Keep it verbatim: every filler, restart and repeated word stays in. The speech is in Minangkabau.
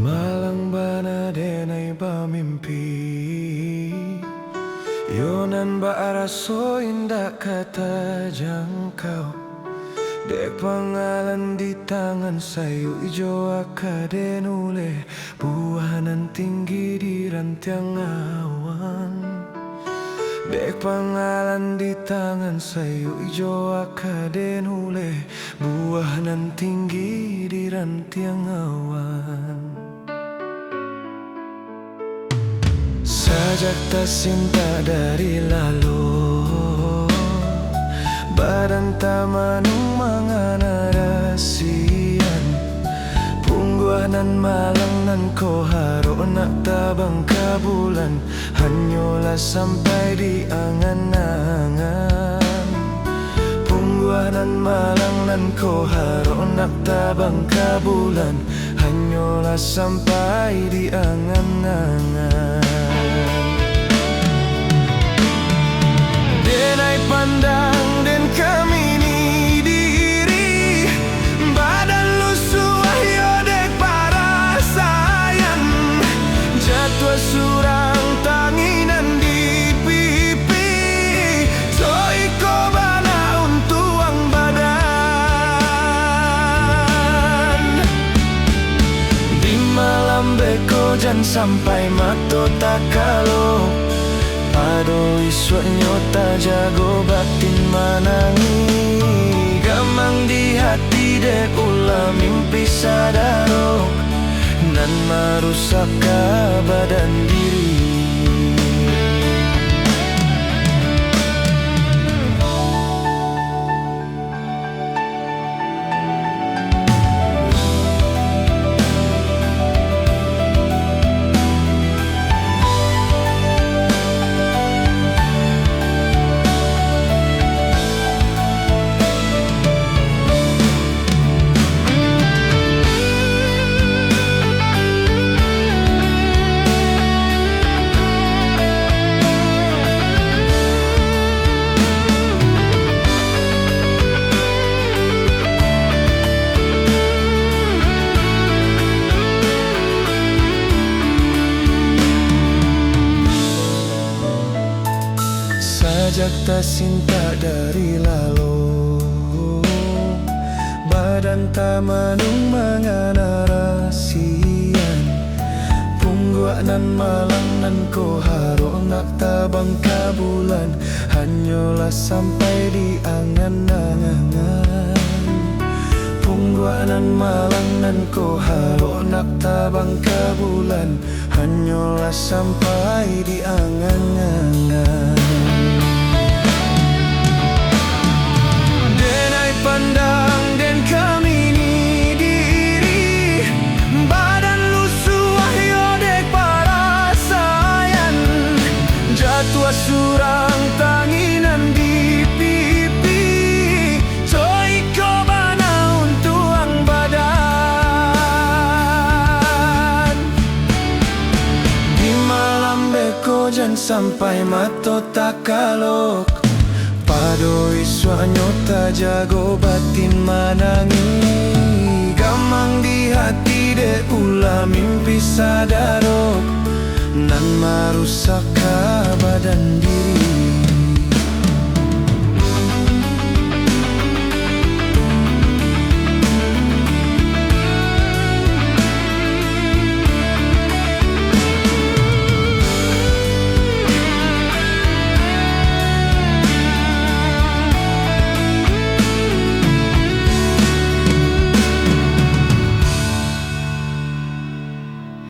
Malang bana denai bamimpi, yo nan bak raso indak ka tajangkau. Dek pangalan di tangan, sayuik jo aka den uleh, buah nan tinggi di rantiang awan. Dek pangalan di tangan, sayuik jo aka den uleh, buah nan tinggi di rantiang awan. Sajak tasintak dari lalok, badan tamanung mangana rasian. Pungguah nan malang nan ko harok nak tabang ka bulan, hanyolah sampai di angan-angan. Pungguah nan malang nan ko harok nak tabang ka bulan, hanyolah sampai di angan-angan. Denai pandang den kamini diri, badan lusuah yo dek parasaian. Jatuah surang tanginan di pipi, co iko bana untuang badan. Di malam beko jan sampai mato takalok, pado isuaknyo tajago batin manangih. Gamang di hati dek ulah mimpi sadarok, nan marusak ka badan diri. Sajak tasintak dari lalok, badan tamanung mangana rasian. Pungguak nan malang nan ko harok nak tabang ka bulan, hanyolah sampai di angan-angan. Pungguak nan malang nan ko harok nak tabang ka bulan, hanyolah sampai di angan-angan. Denai pandang den kamini diri, badan lusuah yo dek parasaian. Jatuah surang tanginan di pipi, co iko bana untuang badan. Di malam beko jan sampai mato takalok, pado isuaknyo tajago batin manangih. Gamang di hati dek ulah mimpi sadarok, nan marusak ka badan